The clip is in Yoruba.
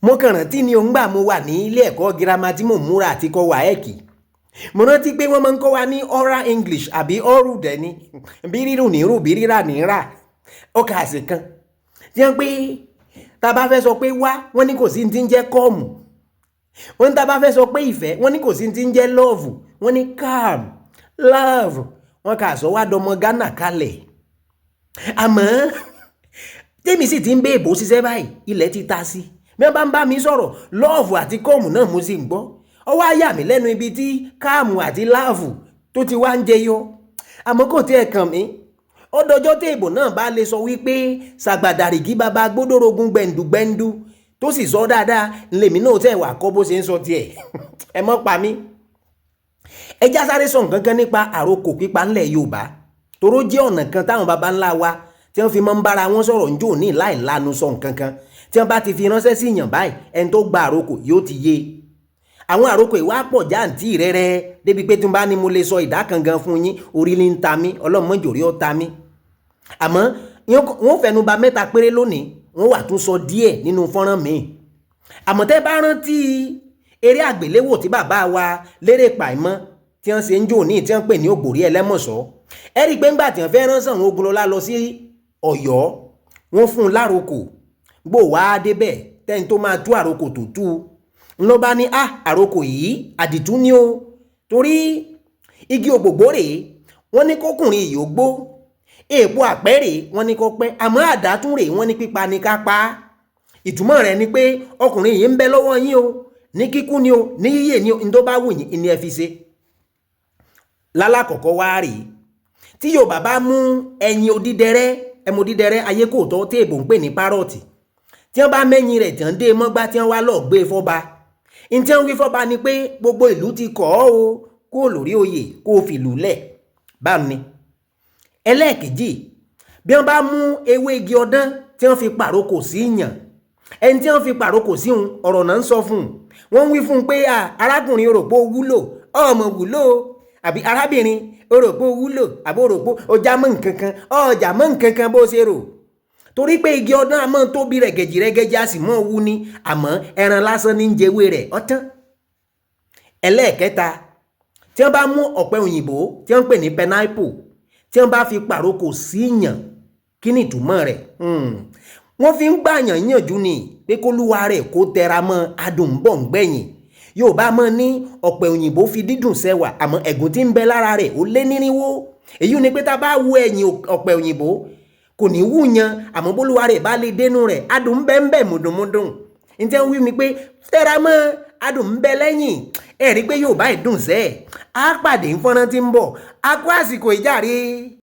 Mo kàn rántí ni òǹgbà mo wà ní ilé ẹ̀kọ́ girama tí mò ń múra àti kọ́ WAEC. Mo rántí pé wọ́n máa ń kọ́ wa ní oral English àbí oral dẹ̀ ni, bí rírùn ní rù, bí rírà ní rà. Ọkà àsè kan tí wọ́n pé tá a bá fẹ́ sọ pé wá, wọ́n ní kò sí ti ń jẹ́ come. Wọ́n ní tá a bá fẹ́ sọ pé ìfẹ́, wọ́n ní kò sí ti ń jẹ́ love. Wọ́n ní calm, love. Wọ́n kà sọ wá dọmọ Ghana kalẹ̀. Àmọ́ tèmi sì ti ń bẹ èbó ṣiṣẹ́ báyìí, ilẹ̀ ti ta sí. Bí wọ́n bá ń bá mi sọ̀rọ̀, love àti come náà mo sì ń gbọ́. Ó wá yà mí lẹ́nu ibi tí come àti love tó ti wá ń jẹyọ, àmọ́ kò tiẹ̀ kàn mí. Ó dọjọ́ téèbò náà bá lè sọ wípé ṣàgbàdàrìgí bàbá gbódòrógún gbẹ̀ǹdùgbẹ̀ǹdù tó sì sọ dáadáa, lèmi náà tẹ̀ wá kọ́ bó ṣe ń sọ tiẹ̀. Ẹ mọ́ pa mí. Ẹ já sáré sọ nǹkan kan nípa àrokò pípa ńlẹ̀ Yorùbá, toró jẹ́ ọ̀nà kan táwọn baba ńlá wa tí wọ́n fi máa ń bára wọn sọ̀rọ̀ njó ní láì lanu sọ nǹkan kan. Tí wọ́n bá ti fi ránṣẹ́ sí yàn báyìí, ẹni tó gba àrokò yóò ti yé. Àwọn àrokò ìwà pọ̀ jáǹtì rẹ́rẹ́ débi pé tí n bá ní mo lè sọ ìdá kan gan fún yín, orí ní ń ta mí, ọlọ́mọjòrí ó ta mí. Àmọ́ wọ́n fẹnu bà mẹ́ta péré lónìí, wọ́n wà tún sọ díẹ̀ nínú fọ́nrán míì. Àmọ́ tẹ́ bá rántí eré àgbéléwò tí bàbá wa Lérè Pàímọ́ tí wọ́n ṣe ń jò ní, tí wọ́n pè ní Ògbórí Ẹlẹ́mọ̀ṣọ́, ẹ rí i pé ńgbà tí wọ́n fẹ́ rán Ṣàngó Ògúnlọlá lọ sí Ọ̀yọ́, wọ́n fún un lárokò. Gbò wá débẹ̀, tẹ́ni tó máa tú àrokò tó tú ńlọ bá ní à, àrokò yìí àdìtú ni o, torí igi ògbògbò rèé, wọ́n ní kọkùnrin yìí ó gbó, èèpo àpẹ́ rèé, wọ́n ní kó pẹ́, àmọ́ àdátún rèé, wọ́n ní pípa ní ká pa á. Ìtumọ̀ rẹ̀ ni pé ọkùnrin yìí ń bẹ lọ́wọ́ yín o, ní kíkú ni o, ní yíyè ni o, ní tó bá wù yín ní ẹ fi ṣe. Lálàkọ̀kọ́ wá rèé, tí Yorùbá bá mú ẹyin odídẹrẹ́, ẹmu odídẹrẹ́ ayé kò tọ́ téèbù ń pè ní parrot, tí wọ́n bá mẹ́yìn rẹ̀, tí wọ́n dé mọ́gbá, tí wọ́n wá lọ́ọ́ gbé fọ́ba, ní tí wọ́n wí fọ́ba ni pé gbogbo ìlú ti kọ́ ọ́ o, kó lórí oyè, kó o fìlú lẹ̀ báà ni. Ẹlẹ́ẹ̀kejì, bí wọ́n bá mú ewé igi ọdán tí wọ́n fi pàrokò sí yàn, ẹni tí wọ́n fi pàrokò sí òun, ọ̀rọ̀ náà ń sọ fún un. Wọ́n ń wí fún un pé arákùnrin, o rò pé ó wúlò, ọmọ wúlò, àbí arábìnrin, o rò pé ó wúlò, àbí o rò pé ó já mọ́ nǹkan kan, ọjà mọ́ nǹkan kan bó ṣe rò. Torí pé igi ọdán a máa tóbi rẹ̀gẹ̀jì rẹ̀gẹ̀jì, a sì mọ́ wú ni, àmọ́ ẹran lásán ní ń jẹwé rẹ̀ ọ̀tán. Ẹlẹ́ẹ̀kẹta, tí wọ́n bá mú ọ̀pẹ òyìnbó tí wọ́n ń pè ní pineapple, tí wọ́n bá fi pàrokò sí yàn, kí ni ìtumọ̀ rẹ̀? Wọ́n fi ń gbàyàn yànjú ni pé kólúwa rẹ̀ kó tẹra mọ́, adùn bọ̀ ń gbẹ̀yìn. Yorùbá mọ́ ní ọ̀pẹ òyìnbó fi dídùn sẹ́wà, àmọ́ ẹ̀gún tí ń bẹ lára rẹ̀ ó lé nírinwó. Èyí ni pé tá a bá wo ẹ̀yìn ọ̀pẹ òyìnbó, kò ní wú yan, àmọ́ bólúwa rẹ̀ bá lè dénú rẹ̀, adùn ń bẹ ń bẹ mùdùnmùdùn. Ní tí wọ́n wí ni pé tẹra mọ́, adùn ń bẹ lẹ́yìn. Ẹ rí i pé Yorùbá ìdùn sẹ́ẹ̀. Á pàdé ń fọ́nrán tí ń bọ̀. A kó àsìkò ìjàre.